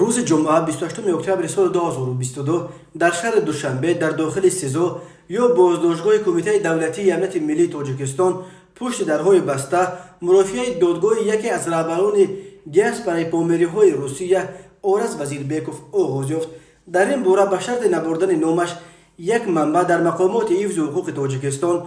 Рӯзи ҷумъа, 28 октябри соли 2022, дар шаҳри Душанбе, дар дохили СИЗО ё боздоштгоҳи Кумитаи давлатии амнияти миллии Тоҷикистон, пушти дарҳои баста, мурофиаи додгоҳи яке аз раҳбарони диаспораи помириҳои Русия, Ораз Вазирбеков, оғоз ёфт. Дар ин бора ба шарти набурдани номаш як манбаъ дар мақомоти ҳифзи ҳуқуқи Тоҷикистон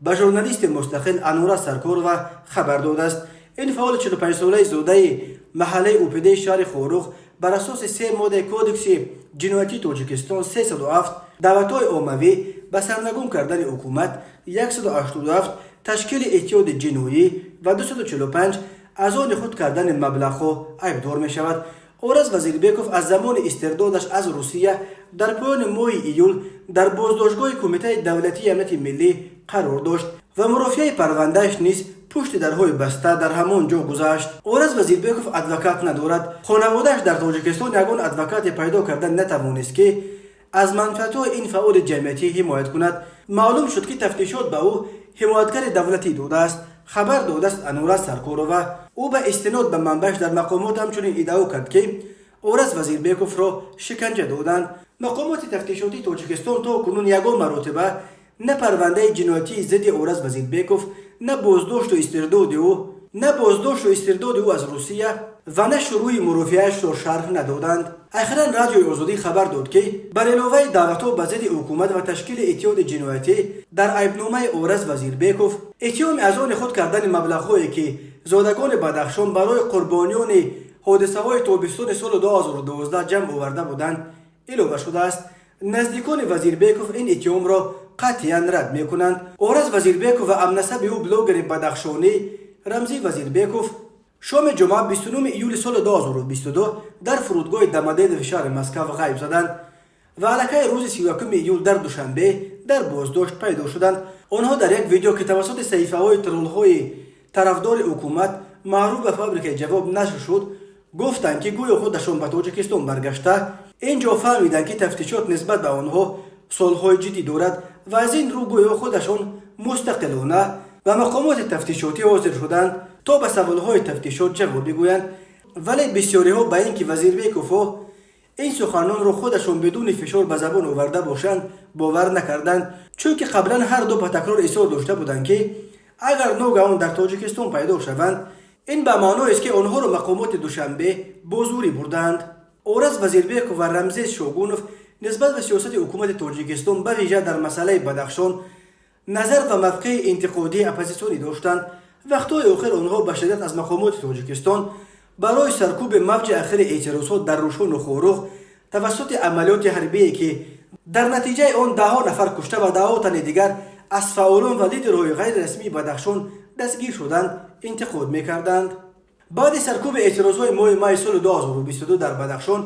ба журналисти мустақил Анора Саркорова хабар додааст. Ин фаъоли 45-солаи зодаи маҳаллаи Упидаи шаҳри Хоруғ бар асоси се моддаи Кодекси ҷиноятии Тоҷикистон: 307, даъватҳои оммавӣ ба сарнагун кардани ҳукумат, 187, ташкили иттиҳоди ҷиноӣ ва 245, аз они худ кардани маблағҳо айбдор мешавад. Ораз Вазирбеков аз замони истирдодаш аз Русия дар поёни моҳи июл дар боздоштгоҳи Кумитаи давлатии амнияти миллӣ қарор дошт ва мурофиаи парвандааш низ пушти дарҳои баста дар ҳамон ҷо гузашт. Ораз Вазирбеков адвокат надорад. Хонаводааш дар Тоҷикистон ягон адвокате пайдо карда натавонист, ки аз манфиатҳои ин фаъоли ҷамъиятӣ ҳимоят кунад. Маълум шуд, ки тафтишот ба ӯ ҳимоятгари давлатӣ додааст, хабар додааст Анора Саркорова. Ӯ ба истинод ба манбааш дар мақомот ҳамчунин иддао кард, ки Ораз Вазирбековро шиканҷа доданд. Мақомоти тафтишотии Тоҷикистон то кунун ягон маротиба на парвандаи ҷиноятии зидди Ораз Вазирбеков, на боздошту истирдоди ӯ аз Русия ва на шурӯъи мурофиаашро шарҳ надоданд. Ахиран Радиои Озодӣ хабар дод, ки бар иловаи даъватҳо ба зидди ҳукумат ва ташкили иттиҳоди ҷиноятӣ, дар айбномаи Ораз Вазирбеков иттиҳоми аз они худ кардани маблағҳое, ки зодагони Бадахшон барои қурбониёни ҳодисаҳои тобистони соли 2012 ҷамъ оварда буданд, илова шудааст. Наздикони Вазирбеков ин иттиҳомро қатъиян рад мекунанд. Ораз Вазирбеков ва ҳамнасаби ӯ, блогери бадахшонӣ Рамзӣ Вазирбеков, шоми ҷумъа, 29 июли соли 2022, дар фурудгоҳи Домодедови шаҳри Москав ғайб заданд ва аллакай рӯзи 31 июл дар Душанбе дар боздошт пайдо шуданд. Онҳо дар як видео, ки тавассути саҳифаҳои троллҳои тарафдори ҳукумат маъруф ба «Фабрикаи ҷавоб» нашр шуд, гуфтанд, ки гӯё худашон ба Тоҷикистон баргашта, ин ҷо фаҳмиданд, ки тафтишот нисбат ба онҳо суолҳои ҷиддӣ дорад ва аз ин рӯ гӯё худашон мустақилона ба мақомоти тафтишотӣ ҳозир шуданд, то ба саволҳои тафтишот ҷавоб бигӯянд. Вале бисёриҳо ба ин ки Вазирбековҳо ин суханонро худашон бидуни фишор ба забон оварда бошанд, бовар накарданд, чунки қаблан ҳар ду ба такрор изҳор дошта буданд, ки агар ногаҳон дар Тоҷикистон пайдо шаванд, ин ба маъноест, ки онҳоро мақомоти Душанбе бо зӯрӣ бурдаанд. Ораз Вазирбеков ва Рамзес Шогунов нисбат ба сиёсати ҳукумати Тоҷикистон, ба вижа дар масъалаи Бадахшон, назар ва мавқеи интиқодии оппозитсионӣ доштанд. Вақтҳои охир онҳо ба шиддат аз мақомоти Тоҷикистон барои саркӯби мавҷи ахири эътирозҳо дар Рӯшону Хоруғ тавассути амалиёти ҳарбие, ки дар натиҷаи он даҳҳо нафар кушта ва даҳҳо тани дигар аз фаъолон ва лидерҳои ғайрирасмии Бадахшон дастгир шуданд, интиқод мекарданд. Баъди саркӯби эътирозҳои моҳи майи соли 2022 дар Бадахшон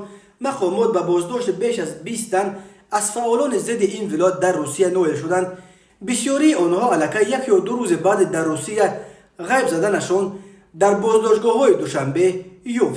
мақомот ба боздошти беш аз 20 тан аз фаъолони зидди ин вилоят дар Русия ноил шуданд. Бисёрии онҳо аллакай як ё ду рӯзи баъди дар Русия ғайб заданашон дар боздоштгоҳҳои Душанбе ёфт.